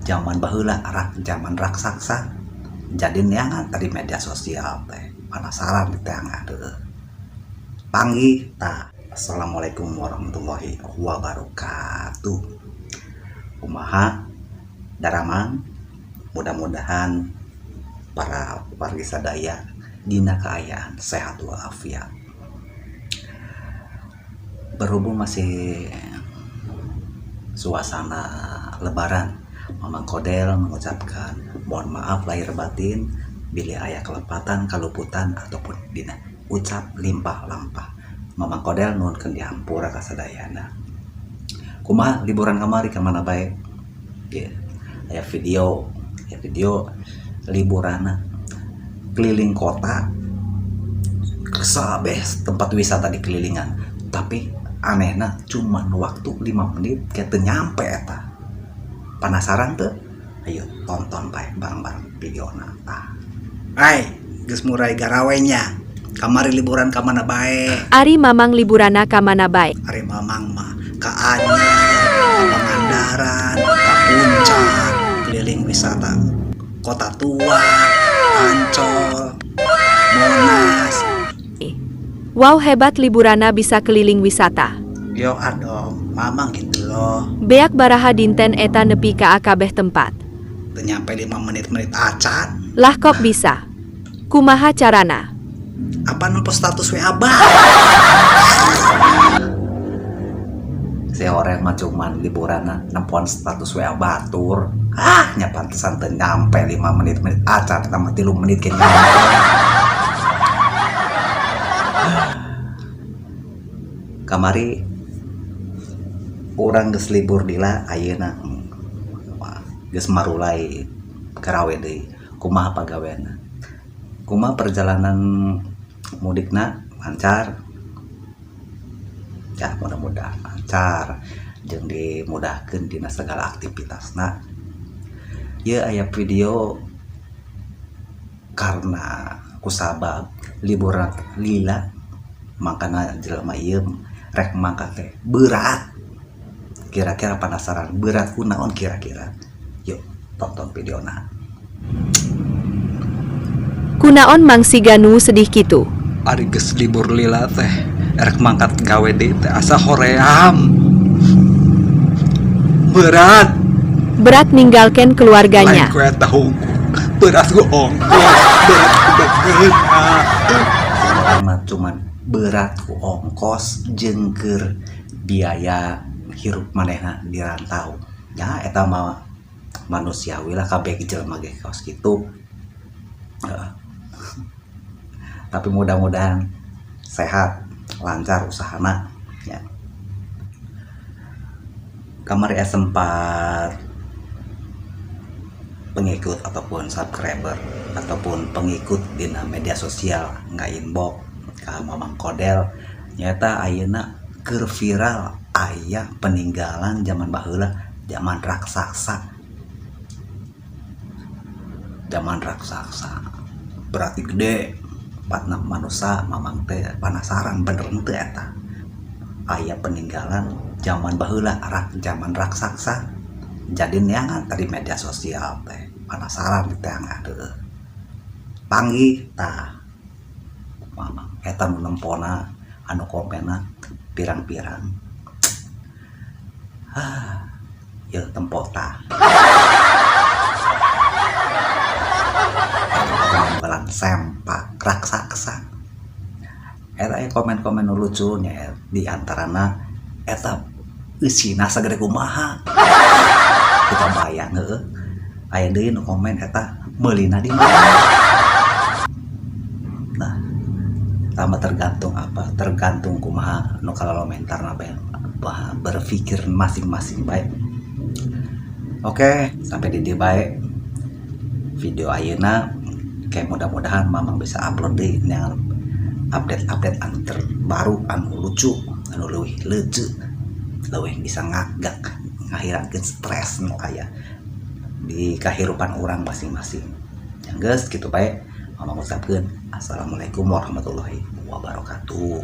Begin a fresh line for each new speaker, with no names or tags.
Zaman baheula rak zaman raksasa jadi neangan tadi media sosial teh penasaran diteangan heueuh panggih tah. Assalamualaikum warahmatullahi wabarakatuh. Kumaha daramang, mudah-mudahan para wargi sadaya dina kaayaan sehat walafiat. Berhubung masih suasana lebaran, Mamang Kodel mengucapkan mohon maaf lahir batin bilih aya kelepatan, kaluputan ataupun dina ucap limpah lampah. Mamang Kodel nuhunkeun dihampura ka sadayana. Kumaha liburan kamari, ka mana bae? Ye, aya video, aya video liburanna keliling kota, kabeh tempat wisata di kelilingan. Tapi anehna cuman waktu 5 menit kayak teu nyampe eta. Penasaran tuh? Ayo tonton bae bareng-bareng videona tah.
Hai, geus murai garawe nya. Kamari liburan ka mana bae?
Ari Mamang liburanna ka mana bae?
Ari Mamang mah ka Anyer, ka Pangandaran, ka Puncak, keliling wisata Kota Tua, Ancol, Monas.
Wow, hebat liburanna bisa keliling wisata.
Yo adong, Mamang gitu loh.
Beak baraha dinten eta nepi ka kabeh tempat?
Teu nyampe 5 menit-menit acan.
Lah, kok bisa? Kumaha carana?
Apa nempo status WA bae?
Si orang mah cuman liburan nempoan status WA batur. Ah, nya pantesan teu nyampe 5 menit-menit acan, eta mah 3 menit ge nyampe. Kamari urang geus libur lila, ayeuna geus marulai garawe deui. Kumaha pagaweanna? Kumaha perjalanan mudikna, lancar? Ya, mudah-mudahan lancar jeung dimudahkeun dina segala aktivitasna. Ieu aya video karena kusabab liburan lila makana jelema ieu rek mangkat teh berat. Kira-kira penasaran berat kunaon kira-kira? Yuk tonton videona.
Kunaon Mang siga nu sedih kitu?
Ari geus libur lila teh erek mangkat gawe deui teh asa hoream. Berat.
Berat ninggalkeun keluarganya.
Lain ku eta hungkul. Berat ku ongkos, berat ku beungeutna.
Mah cuman berat ku ongkos jeung keur biaya hirup manehna di rantau. Ya eta mah manusiawi lah, kabeh jelema ge kaos kitu. Heeh. Tapi mudah-mudahan sehat, lancar usahana ya. Kamari sempat pengikut ataupun subscriber ataupun pengikut dina media sosial nggak inbox ka Mamang Kodel, nyata ayeuna keur viral aya peninggalan zaman baheula, zaman raksasa. Zaman raksasa berarti gede patna manusia. Mamang teh penasaran bener teu eta aya peninggalan zaman baheula rak zaman raksasa jadi neangan tadi media sosial teh penasaran diteangan heueuh panggih tah. Mamang eta nu nempona anu komenna pirang-pirang. Ah, ieu tempo tah peninggalan sempak raksasa eta. Aya komen-komen nu lucu nya, di antarana eta eusina sagede kumaha kita bayang. Heueuh, aya deui nu komen eta meulina di mana. Nah, tama tergantung apa, tergantung kumaha nu kalalomentarna bae, berpikir masing-masing bae. Oke, sampai di dieu bae video ayeuna. Kayak mudah-mudahan Mamang bisa upload deui yang update-update anu terbaru, anu lucu, anu leuwih lucu, leuwih bisa ngagak ngahilangkeun stres nu aya di kehidupan orang masing-masing. Yang geus kitu bae Mamang ucapkeun assalamualaikum warahmatullahi wabarakatuh.